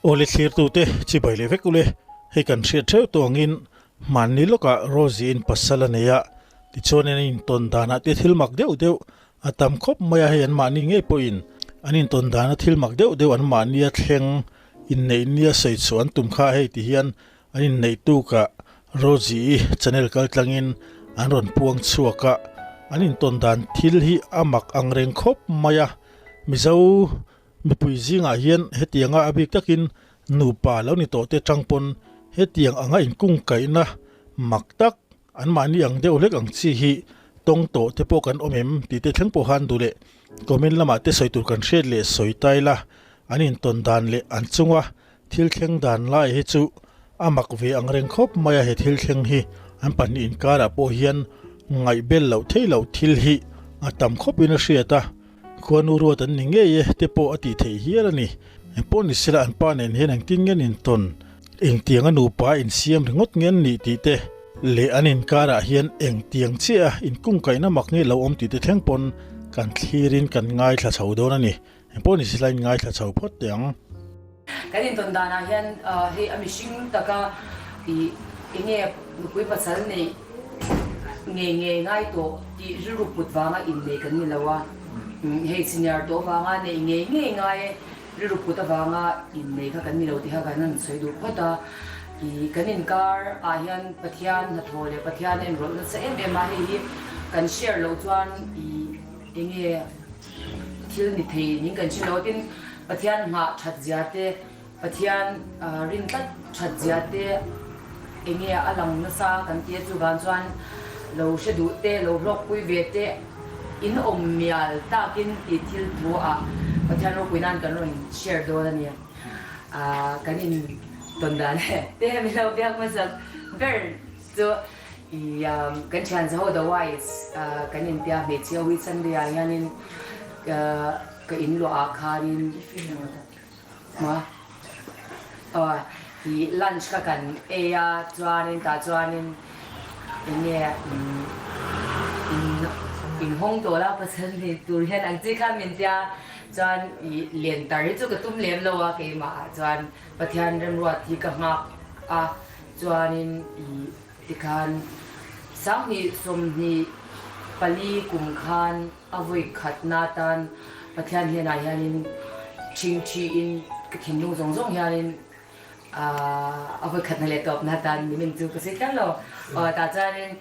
Awle thlirtute chibai leh vek ule, hei kan hriat theuh tawh angin hmanni lawkah Rosie-in pasal a nei a, tichuanin an intawn danah te thil mak deuh deuh a tam khawp mai a, hei anmahni ngei pawhin an intawn dana thil mak deuh deuh anmahnia thleng inneih nia sawi chhuah an tum kha hei ti hian An inneih tukah Rosie-i channel kaltlangin an rawn puang chhuak a, an intawn dan thil hi a mak ang reng khawp mai a. Mizo mipui zingah hian hetianga a bik takin nupa lo ni tawh te tang pawn hetiang anga inkungkaihna mak tak anmahni ang deuh hlek ang chi hi tawng tawh te pawh kan awm em tih te thleng pawh khan duh leh comment lamah te sawi tur kan hriat leh sawi ta ila an intawn dan leh an chunga Thil thleng dan lai hi chu a mak ve ang reng khawp mai a, he thil thleng hi an pahnih inkarah pawh hian ngaihbel loh theih loh thil hi a tam khawpin a hriat a, khuanu ruat an ni ngei e te pawh a tih theih hial a ni. Engpawh ni sela an pa nen hian engtin nge an intawn, engtiang a nupa insiam ringawt nge an nih tih te leh an inkarah hian engtiang chiah a inkungkaihna mak nge lo awm tih te thleng pawn kan thlirin kan ngaithla chho dawn a ni. Engpawh ni sela in ngaithla chho phawt teh ang. Kan intawn danah hian hei a mihring taka ih enge nupui pasal neih ngei ngei ngai tawh tih rilru put vanga innei kan ni lo a, hei senior tawh vanga neih ngei ngei ngai rilru put avanga innei kha kan ni lo tih kha kan han sawi duh phawt a. Ih kan inkar ah hian Pathian hnathawh leh Pathian a inrawlh nasa em em a, hei hi kan share loh chuan ih enge Thil ni thei ning kan hre lo tin Pathian nghah that zia te, Pathian rin tlat that zia te enge a lang nasa kan ti a, chuvang chuan lo hre duh te, lo hlawkpui ve te in awm mial takin tih thil thu ah Pathian ropui nan kan rawn share dawn a ni. Kan in tawn dan te min lo biak hmasa ber chu. I kan thian zaho the wise kan intia hmeichhia ui Sunday ah hianin ka in luah ah khanin i lunch kha kan ei a chuanin tah chuanin enge in hawng tawh la pasal nei tur hian ang chi khan min tia chuan i len tar hi chu ka tum lem lo a keimah ah chuan Pathian remruat hi ka nghak a chuanin i Tikhan 20 24 kum khan a vawi khatna atan Pathian hnenah hianin ṭhingṭhiin ka thinlung zawng zawng hianin a vawi khatna leh tawpna atan nimin chu ka sawi tlat lo. Aw tah chuanin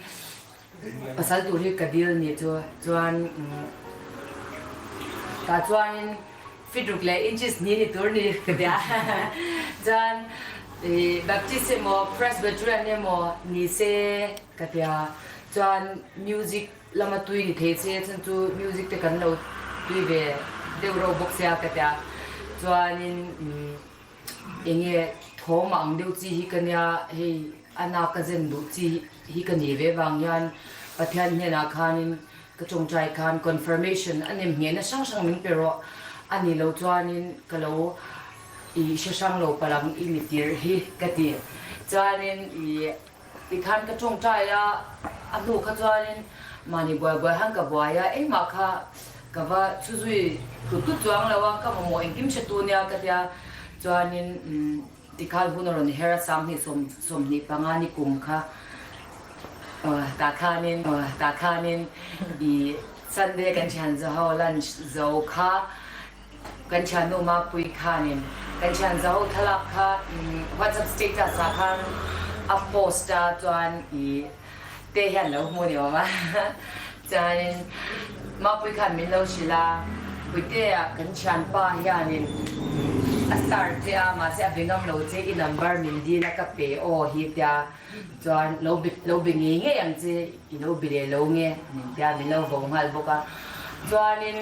pasal tur hi ka dil ni chu chuan tah chuanin Feet ruk leh inches hnih ni tur ni ka tia. Chuan i Baptist emaw Presbyterian emaw ni se ka tia. Chuan music lama tui ni thei se chhan chu music te kan lo tui ve deuh reuh bawk sia ka tia. Chuanin enge thawm ang deuh chi hi ka nia hei a nak ka zen duh chi hi ka ni ve vang hian Pathian hnenah khanin Ka tawngtai khan confirmation a nem nghehna hrang hrang min pe rawh, a ni lo chuanin ka lo i hre hrang lo palang i mi tirh hi ka ti. Chuanin i tikhan ka tawngtai a, a hnu kha chuanin mahni buai buai han ka buai a, engmah kha ka va chhu zui tlut tlut chuang lo a, ka mamawh engkim hre tu nia ka tia. Chuanin Tikhan hun a rawn her a, 20 25 ni kum kha tah khanin tah khanin i Sunday kan thian zaho lunch zo kha kan thiannu Mapui khanin kan thian zaho thlalak kha WhatsApp status ah khan a post a chuan i te hian lo hmu ni awm a chuanin Mapui khan min lo hrilh a, Puitea kan thianpa hianin a star che a mahse a be ngam lo che i number min dil a ka pe aw hi tia chuan lo be lo be ngei ngei ang che i lo be leh lo nge min tia min lo vo nghal bawk a chuanin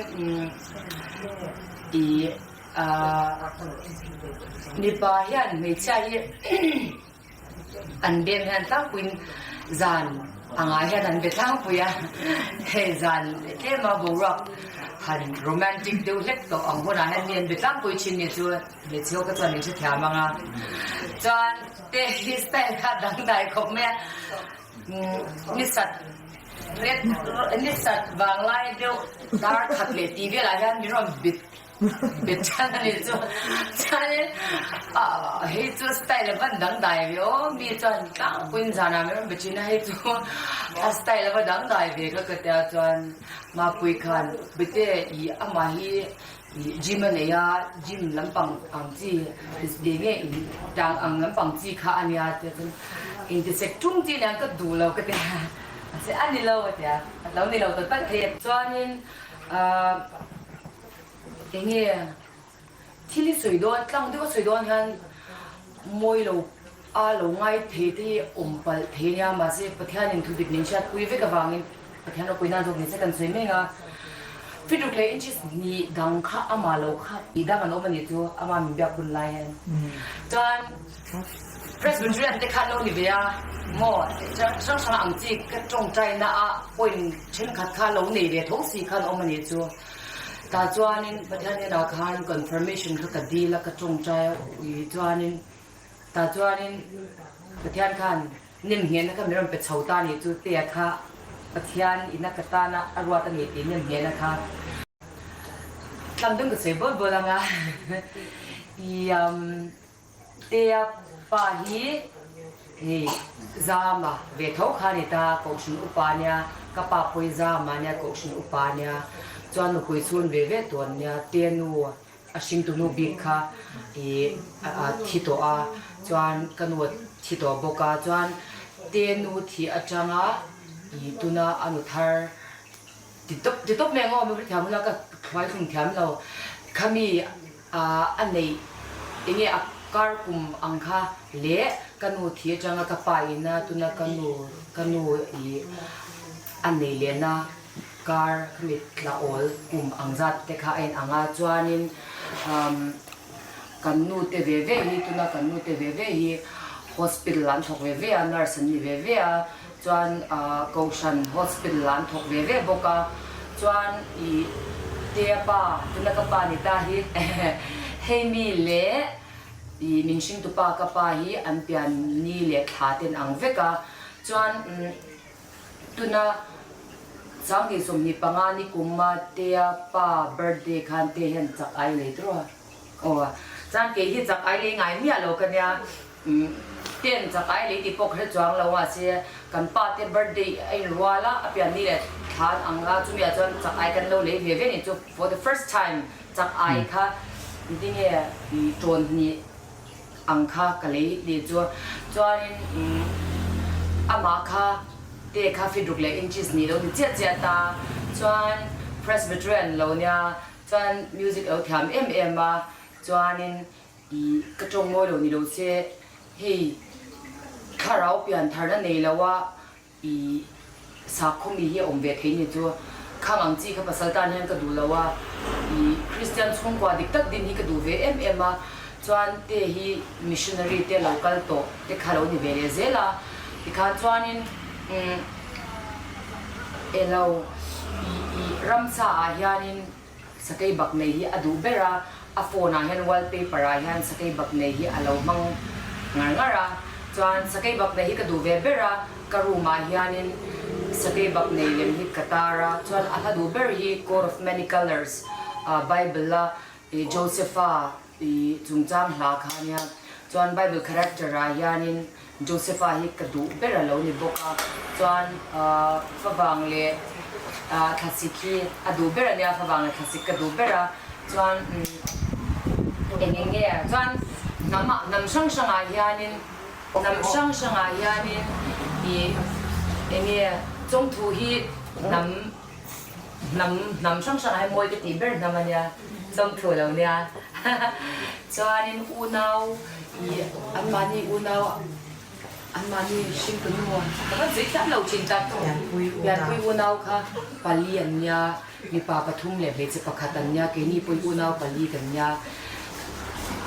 i ah mipa hian hmeichhia hi An bem hian tlangpuiin zan angah hian an be tlangpui a, hei zan tlema boruak han romantic deuh hlek tawh ang hunah hian mi an be tlangpui thin ni chu hmeichhe ho kha chuan min hrethiam ang a. Chuan te hi style kha dangdai khawp mai a, ni sat ret ni sat vanglai deuh dar khat leh tih velah hian min rawn bit. Bet ṭan a nih chu. Chuanin hei chu style a van dangdai ve aw, mi chuan tlangpuiin zanah min rawn be ṭhin a, hei chu a style a va dangdai ve ka ka tia chuan Mapui khan Bete i amah hi gym a nei a, gym lampang ang chi eng nge in tang ang lampang chi kha a nia tia chuan intisek ṭung chi aniang ka duh lo ka tia mahse a ni lo a tia, a lo ni lo ta tak thei a. Chuanin Ahh enge thil i sawi dawn tlang deuh a sawi dawn hian mawi lo a lo ngai thei te hi awm palh thei ania mahse Pathianin thu dik min hriatpui vek avangin Pathian ropui nan zawk ni se kan sawi mek a Fitruk leh inches hnih dang kha amah lo kha tih dang an awm a nih chu amah min biak hun lai hian chuan Presbyterian te kha an lo ni ve a maw hrang hrang ang chi ka tawngtai na ah point thenkhat kha lo nei ve tho si khan awm a nih chu. Tah chuanin Pathian hnenah khan confirmation kha ka dil a ka tawngtai a ui chuanin tah chuanin Pathian khan nem nghehna kha min rawn pe chho ta a nih chu tea kha Pathian ina ka tana a ruat a ni tih nem nghehna kha tlang deuh ka sawi bawl bawl ang a i umm Tea pa hi hei Zama ve tho kha a ni ta, Kohhran upa a nia, ka pa pawh hi Zama a nia, Kohhran upa a nia, chuan nupui chhun ve ve tawh an nia, Tea nu a hringtu nu bik kha ih a thi tawh a, chuan ka nu a thi tawh bawk a, chuan Tea nu thih atanga ih tuna a nu thar ti tawp ti tawp mai ang aw, mi thiam huna ka hruai thlum thiam lo, khami A neih enge a kar kum ang kha leh ka nu thi atanga ka pa ina tuna ka nu ka nu i a neih lehna kar khami tla awl kum ang zat te kha a in ang a chuanin kan nu te ve ve hi tuna kan nu te ve ve hi hospital ah an thawk ve ve a nurse an ni ve ve a. Chuan Kohhran Hospital ah an thawk ve ve bawk a, chuan i Tea pa, tuna ka pa ni ta hi hei mi leh i min hringtu pa ka pa hi an pian ni leh thla ten ang vek a, chuan tuna Sanghnih 25 ni kuma Tea pa birthday khan Tea hian chak ai lei tur a, aw chuan kei hi chak ai lei ngai miah lo ka nia. Ten chak ai lei tih pawh ka hre chuang lo a se kan pa te birthday a in rual a, a pian ni leh thlan ang a chumi ah chuan chak ai kan lo lei ve ve ni chu for the first time chak ai kha tinge tawn hnih ang kha ka lei ni chu chuanin amah kha te kha feet ruk leh inches nih lo ni chiah chiah ta chuan Presbyterian lo nia chuan music a lo thiam em em a chuanin I ka tawng mawi lo ni lo se, hei thlarau pian tharna nei lo a i sakhaw mi hi a awm ve thei ni chu. Khang ang chi kha pasal tan hian ka duh lo a, i Kristian chhungkua dik tak din hi ka duh ve em em a, chuan te hi missionary te lo kal tawh te kha lo ni ve leh zel a, tikhan chuanin umm elo i i ramsa ah hianin Sakei bak nei hi a duh ber a, a phone ah hian wallpaper ah hian sakei bak nei hi a lo hmang ngar ngar a, chuan sakei bak nei hi ka duh ve ber a, ka room ah hianin sakei bak nei lem hi ka tar a, chuan a hla duh ber hi Coat of Many Colours Bible a Josepha chungchang hla kha a nia, chuan Bible character ah hianin Josepha hi ka duh ber a lo ni bawk a, chuan favang leh thlasik hi a duh ber a nia, favang leh thlasik ka duh ber a, chuan eng eng nge chuan hnam ah hnam hrang hrang ah hianin hnam hrang hrang ah hianin ih eng nge chawngthu hi hnam Hnam hnam hrang hrang ah hian mawi ka tih ber hnam a nia, chawngthu lo nia. Chuanin unau ih anmahni unau anmahni hringtu nu ka van sawi thiam lo thin tak. Pianpui unau kha pali an nia, mipa pathum leh hmeichhe pakhat an nia, keini pawhin unau pali kan nia.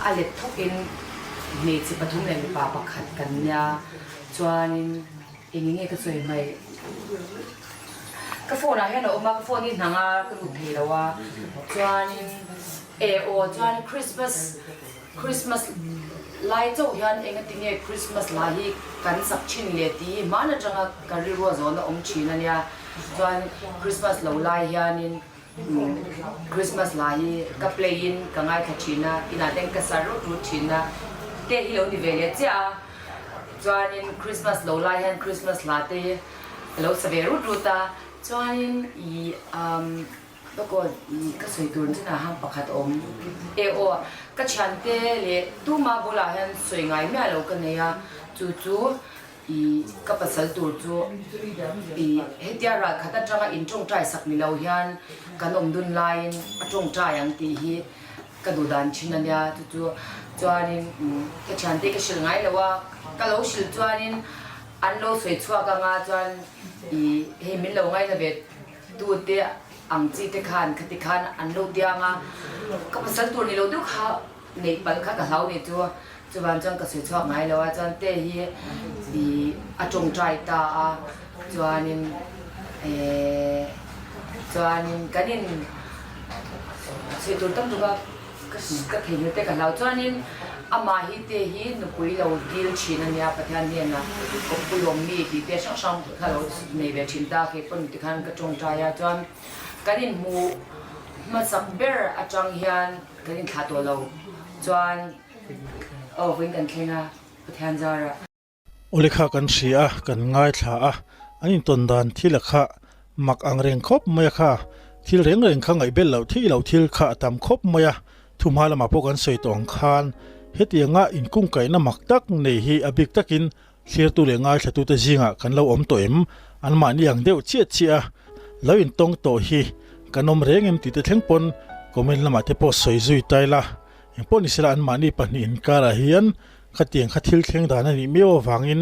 A let thawkin hmeichhe pathum leh mipa pakhat kan nia. Chuanin. Eng nge ka sawi hmaih? Ka phone ah hian a awm a, ka phone hi hnang a ka lut thei lo a, chuanin eh aw chuan Christmas Christmas lai chauh hian engati nge Christmas lah hi kan sak thin le tih hi hman atanga ka rilru a zawn a awm thin a nia, chuan Christmas lo lai hianin. Christmas hla hi ka play in ka ngaithla thin a, inah ten ka sa rut rut thin a, te hi lo ni ve leh chiah a, chuanin Christmas lo lai hian Christmas hla te hi ka lo sa ve rut rut a, chuanin ih umm Lawkaw ih ka sawi tur chinah hian pakhat a awm e aw, ka thiante leh tuma bulah hian sawi ngai miah lo ka nei a, chu chu I ka pasal tur chu i hetia ral khat atanga in tawngtai sak ni lo hian kan awm dun laiin a tawngtai ang tih hi ka duh dan thin a nia. Chu chu chuanin ka thiante ka hrilh ngai lo a, ka lo hrilh chuanin an lo sawi chhuak anga chuan i hei min lo ngaina ve tu te ang chi te khan khati khan an lo tiang a, ka pasal tur ni lo deuh kha Neih palh kha ka hlau nih chu, chuvan chuan ka sawi chhuak ngai lo a, chuan te hi i a tawngtai ta a, chuanin eh chuanin kan in sawi tur tam tuk a, ka ka theihnghilh te ka hlau, chuanin amah hi te hi nupui lo dil thin a nia Pathian hnenah kawppui awm mi tih te hrang hrang kha lo nei ve thin ta, keipawn tikhan ka tawngtai a, chuan kan inhmuh hmasak ber atang hian. Kan inthlah tawh lo chuan aw vawiin kan thleng a, Pathian zarah. Awle kha kan hria a, kan ngaithla a, an intawn dan thil a kha mak ang reng khawp mai a kha, thil reng reng kha ngaih belh loh thih loh thil kha a tam khawp mai a, thuhma lamah pawh kan sawi tawh ang khan hetianga inkungkaihna mak tak nei hi a bik takin Thlirtu leh ngaithlatute zingah kan lo awm tawh em? Anmahni ang deuh chiah chiah a lo intawng tawh hi kan awm reng em tih te thleng pawn comment lamah te pawh sawi zui ta ila. Engpawh ni sela anmahni pahnih inkarah hian khatiang kha thil thleng dan a nih miau avangin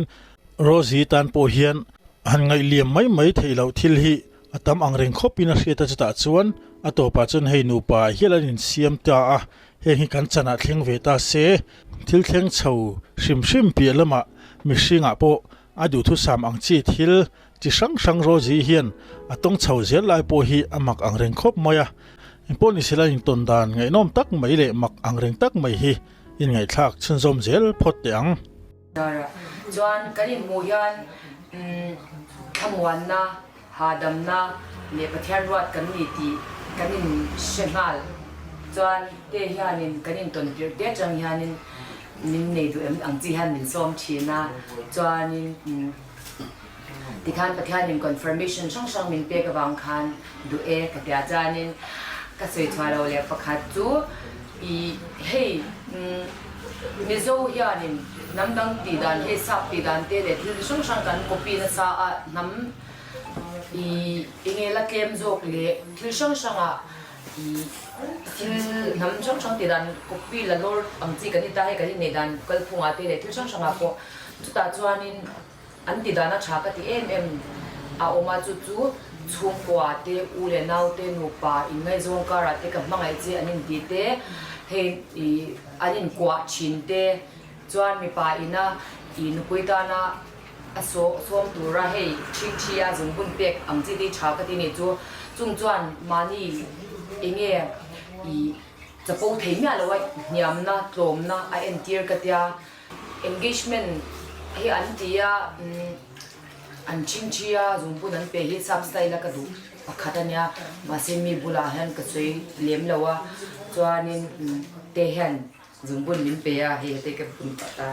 Rosie tan pawh hian han ngaihliam mai mai theih loh thil hi a tam ang reng khawpin a hriat a chutah chuan a tawpah chuan hei nupa ah hial an insiam ta a Heng hi kan chanah thleng ve ta se, thil thleng chho hrim hrim piah lamah mihringah pawh a duhthusam ang chi thil chi hrang hrang Rosie hian a tawng chho zel lai pawh hi a mak ang reng khawp mai a. Engpawh ni sela intawn dan ngaihnawm tak mai leh mak ang reng tak mai hi inngaihthlak chhunzawm zel phawt teh ang. Chuan kan inhmuh hian thlamuanna Hahdamna leh Pathian ruat kan ni tih kan in hre nghal chuan te hianin kan intawn tirh te atang hianin min nei duh em ang chi hian min sawm thin a, chuanin tikhan Pathianin confirmation hrang hrang min pek avang khan duh e ka tia chuanin ka sawi chhuah lo leh pakhat chu i hei Mizo hianin hnam dang tih dan hei sap tih dan te leh thil hrang hrang kan copy nasa a hnam I enge la tlem zawk leh thil hrang hrangah i thil hnam hrang hrang tih dan copy la lawr ang chi kan ni ta hei kan inneih dan kalphungah te leh thil hrang hrangah pawh chutah chuanin an tih dan a tha ka ti em em a awm a chu chu chhungkua te u leh nau te nupa inngaihzawng karah te ka hmangaih che an intih te hei i an inkuah thin te chuan mipa ina i nupui tana A sawm tura hei ṭhing ṭhi a zungbun pek ang chi te ṭha ka ti nih chu. Chung chuan mahni enge i chapo thei miah lo a, hniamna, tlawmna a entir ka tia. Engagement hi an ti a, an ṭhing ṭhi a zungbun an pe hi sap style a ka duh pakhat a nia. Mahse mi bulah hian ka sawi lem lo a, chuanin te hian Zungbun min pe a, hei hete ka bun pah ta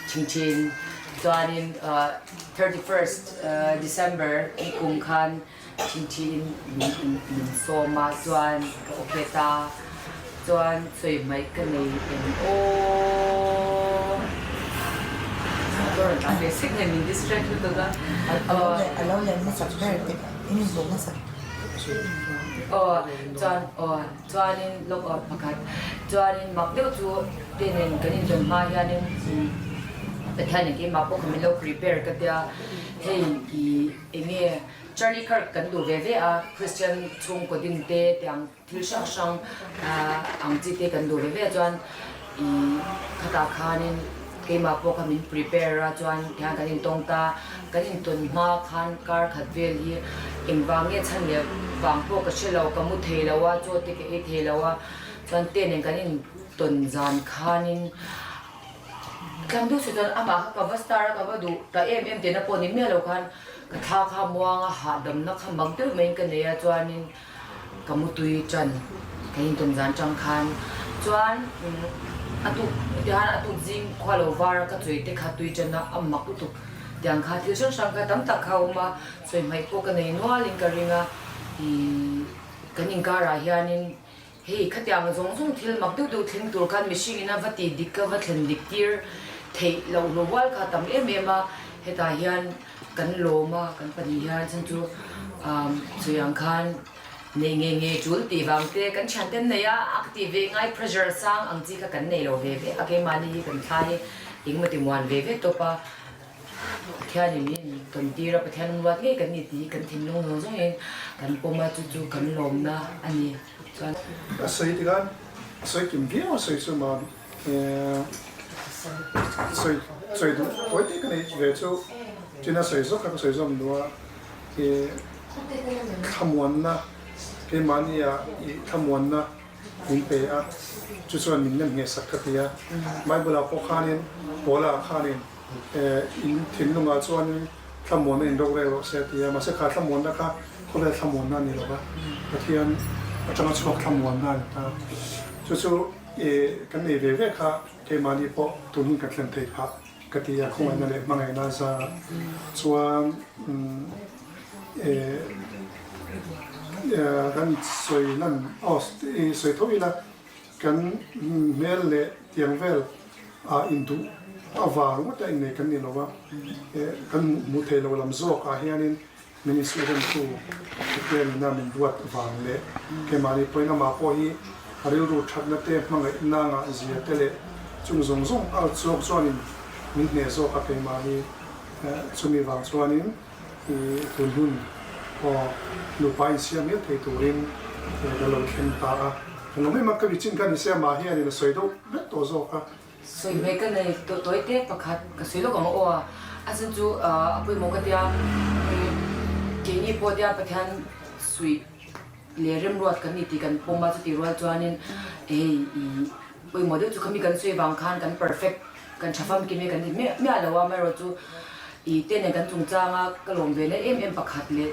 chingchin. Chuanin 31st December ni kum khan chingchin min min sawm a, chuan ka okay ta. Chuan sawi hmaih ka nei em aw. Ka rawn tlan ve sek nen min distract lutuk a. A lo len hmasak ber te in inzawm hmasak. Aw chuan aw. Chuanin lawk awt pakhat chuanin mak deuh chu te nen kan intawn hma hianin Pathianin keimah pawh kha min lo prepare ka tia hei i enge Charlie Kirk kan duh ve ve a Christian chhungkaw din te tiang thil hrang hrang ang chi te kan duh ve ve a chuan i khatah khanin keimah pawh kha min prepare a chuan tihian kan intawng ta kan intawn hma khan kar khat vel hi engvang nge chhan leh vang pawh ka hre lo ka mu thei lo a chaw te ka ei thei lo a chuan te nen kan intawn zan khanin tlang deuh sawi chuan amah kha ka va star a ka va duh ta em em tihna pawh ni miah lo khan ka thla kha muang a hahdamna kha mak deuh maiin ka nei a chuanin. ka mutui ṭan kan intawn zan ṭang khan chuan a tuk tihan a tuk zing khua lo var a ka chawi te kha tui ṭan a a mak lutuk tiang kha thil hrang hrang kha tam tak kha a awm a sawi hmaih pawh ka nei nualin ka ring a ih kan inkarah hianin Hei, khatiang zawng zawng thil mak deuh deuh thleng tur khan mihring in a va tih dik ka va thlen dik tir theih loh hlawh hual kha tam em em a, hetah hian kan lawm a, kan pahnih hian chhan chu sawi ang khan nei ngei ngei tul tih vang te kan thian te an nei a, a ka tih ve ngai pressure sang ang chi kha kan nei lo ve ve a, keimahni hi kan thla hi engemaw ti muan ve ve tawp a. Pathianin min tawn tir a, Pathian ruat ngei kan ni tih hi kan thinlung zawng zawngin kan pawm a, chu chu kan lawmna a ni. Chuan. A sawi tikhan a sawi kim viau a sawi chu mah sawi sawi duh tawi te ka nei ve chu tin a sawi zawk kha ka sawi zawm duh a i thlamuanna keimahnia i thlamuanna min pe a chu chuan min nem nghehsak ka ti a Bible ah pawh khanin Paula ah khanin In thinlungah chuan thlamuanna in rorel rawh se a ti a, mahse kha thlamuanna kha khawvel thlamuanna a ni lo va, Pathian atanga chhuak thlamuanna a ni ta. Chu chu kan nei ve ve kha keimahni pawh tun hun kan thlen thei phah ka ti a, khawngaihna leh hmangaihna a zar a. Chuan kan sawi lan aw sawi tho ila Kan hmel leh tiang vel ah induh avang ngawt a innei kan ni lo a, kan hmuh theih loh lam zawk ah hianin min insuhremtu Pathian ina min ruat vang leh keimahni pawhin amah pawh hi a rilru thatna te hmangaihna ngah zia te leh chung zawng zawng a zawk chuanin min hneh zawk a keimahni chumi vang chuanin I tun hun aw nupa insiam hial thei turin ka lo thleng ta a, ka lawm em a, ka michin kha nise amah hianin a sawi deuh vek tawh zawk a. Sawi hmeh ka nei tawh tawi te pakhat ka sawi lawk ang aw a, a chhan chu a pawimawh ka tia keini pawh tia Pathian suih leh remruat kan ni tih kan pawm a, chutih rual chuanin hei i pawimawh deuh chu khami kan sawi vang khan kan perfect kan tha famkim hi kan ti miah miah lo a, amaherawhchu i te nen kan chungchang a ka lawm ve na em em pakhat leh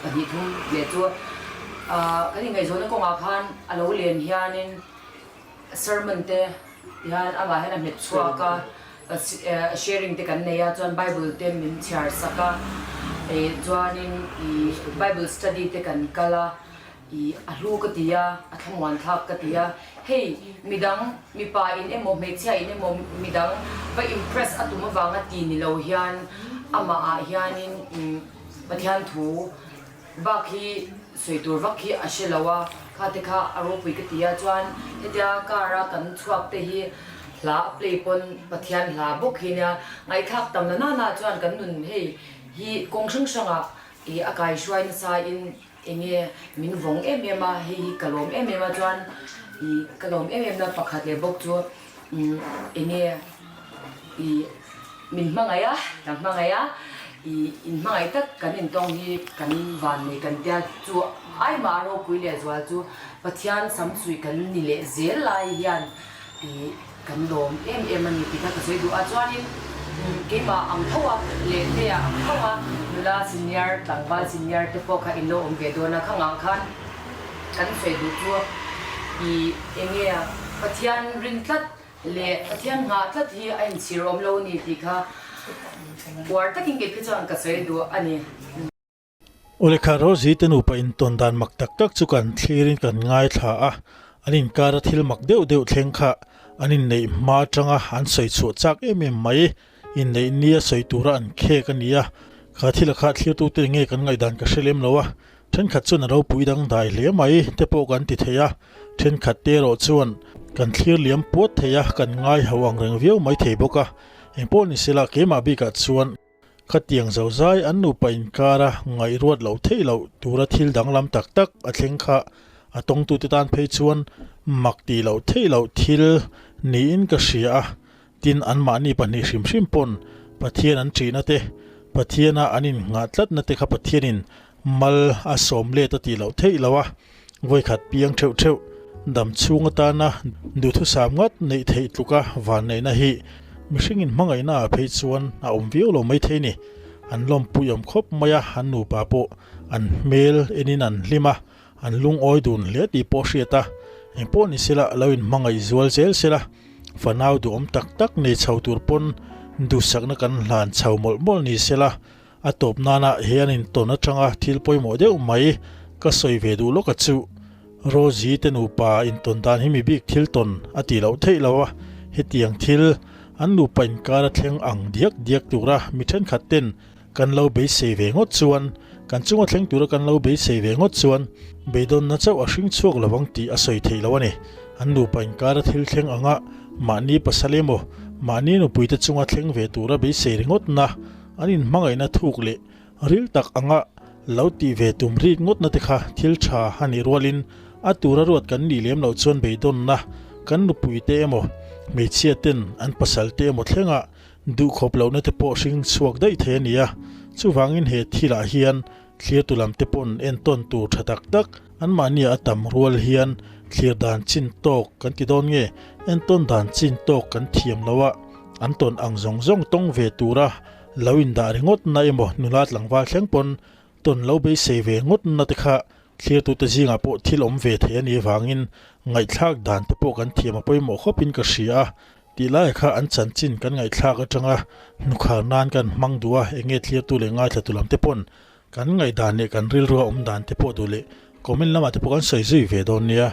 pahnih thum leh chu ah kan ingaihzawnna kawngah khan a lo len hianin sermon te hian amah hian a hmet chhuak a. Sharing te kan nei a, chuan Bible te min chhiar sak a, ih chuanin ih Bible study te kan kal a, ih a hlu ka ti a, a thlamuan thlak ka ti a, hei midang mipa in emaw hmeichhia in emaw midang va impress a tum avanga ti ni lo hian amah ah hianin Pathian thu Bak hi sawi tur vak hi a hre lo a, kha te kha a ropui ka ti a, chuan hetia car a kan chhuak te hi hla a play pawn Pathian hla bawk hi nia, ngaihthlak tam na nana chuan kan nun hei hi kawng hrang hrang ah ih a kai hruai nasa in enge min vawng em em a, hei hi ka lawm em em a, chuan ih ka lawm em em na pakhat leh bawk chu enge ih Min hmangaih a, kan hmangaih a, i inhmangaih tak kan intawng hi kan vannei kan tia chu aimah ropui leh zual chu Pathian samsuih kan ni leh zel lai hian i kan lawm em em a ni tih kha ka sawi duh a. Chuanin keimah ang tho a, lehtea ang tho a, nula senior, tlangval senior te pawh kha in lo awm ve dawn a, khangah khan kan sawi duh chu i enge Pathian rin tlat Leh Pathian nghah tlat hi a inchhir awm lo ni tih kha uar takin kei phi chuan ka sawi duh a ni. Awlekha Rosie te nupa intawn dan mak tak tak chu kan thlirin kan ngaithla a, an inkara thil mak deuh deuh thleng kha an inneih hma atanga an sawi chhuah chak em em mai. Inneih nia sawi tura an khek a ni a, kha thila kha thlirtute nge kan ngaihdan ka hre lem lo a, Thenkhat chuan a ropui dangdai hle mai te pawh kan ti thei a, thenkhat te erawh chuan kan thlir liam puat thei a, kan ngai ho ang reng viau mai thei bawk a. Engpawh ni sela keimah bikah chuan khatiang zozai an nupa inkara ngaihruat loh theih loh tura thil danglam tak tak a thleng kha a tawngtute tan phei chuan mak tih loh theih loh thil niin ka hria a. Tin, anmahni pahnih hrim hrim pawn Pathian an ṭihna te, Pathiana an innghah tlatna te kha Pathianin mal a sawm let a tih loh theih lo a, vawikhat piang theuh theuh dam chhung atana duhthusam ngat neih theih tluka vanneihna hi mihringin hmangaihna ah phei chuan a awm viau lo mai thei ni. An lawmpui awm khawp mai a, an nupa pawh an hmel enin an hlim a. An lungawi dun hle tih pawh hriat a, engpawh ni sela lo inhmangaih zual zel sela, fanau duhawm tak tak nei chho tur pawn duhsakna kan hlan chho mawlh mawlh ni sela, a tawp nana he an intawn atanga thil pawimawh deuh mai ka sawi ve duh lawk a chu. Rosie te nupa intawn dan hi mi bik thil tawn a tih loh theih lo a, hetiang thil an nupa inkar a thleng ang diak diak tura mi thenkhat ten Kan lo beisei ve ngawt chuan, kan chunga thleng tura kan lo beisei ve ngawt chuan beidawnna chauh a hring chhuak lo ang tih a sawi theih lo a ni. An nupa inkara thil thleng anga mahni pasal emaw, mahni nupuite chunga thleng ve tura beisei ringawtna, an inhmangaihna thuk leh ril tak anga lo tih ve tum rik ngawtna te kha thil tha a nih rualin a tura ruat kan nih lem loh chuan beidawnna kan nupuite emaw, hmeichhia ten an pasalte emaw thlenga Duhkhawp lohna te pawh hring chhuak daih thei a ni a, chuvangin he thilah hian thlirtu lam te pawn entawn tur tha tak tak anmahnia a tam rual hian thlir dan chin tawk kan ti dawn nge, entawn dan chin tawk kan thiam lo a, an tawn ang zawng zawng tawng ve tura lo indah ringawt na emaw nula tlangval thleng pawn tawn lo beisei ve ngawt na te kha thlirtute zingah pawh thil awm ve thei a nih avangin ngaihthlak dan te pawh kan thiam a pawimawh khawpin ka hria a. Tih lai kha an chanchin kan ngaihthlak atanga hnukhar nan kan hmang duh a, enge thlirtu leh ngaithlatu lam te pawn kan ngaihdan leh kan rilrua awm dan te pawh duh leh comment lamah te pawh kan sawi zui ve dawn nia.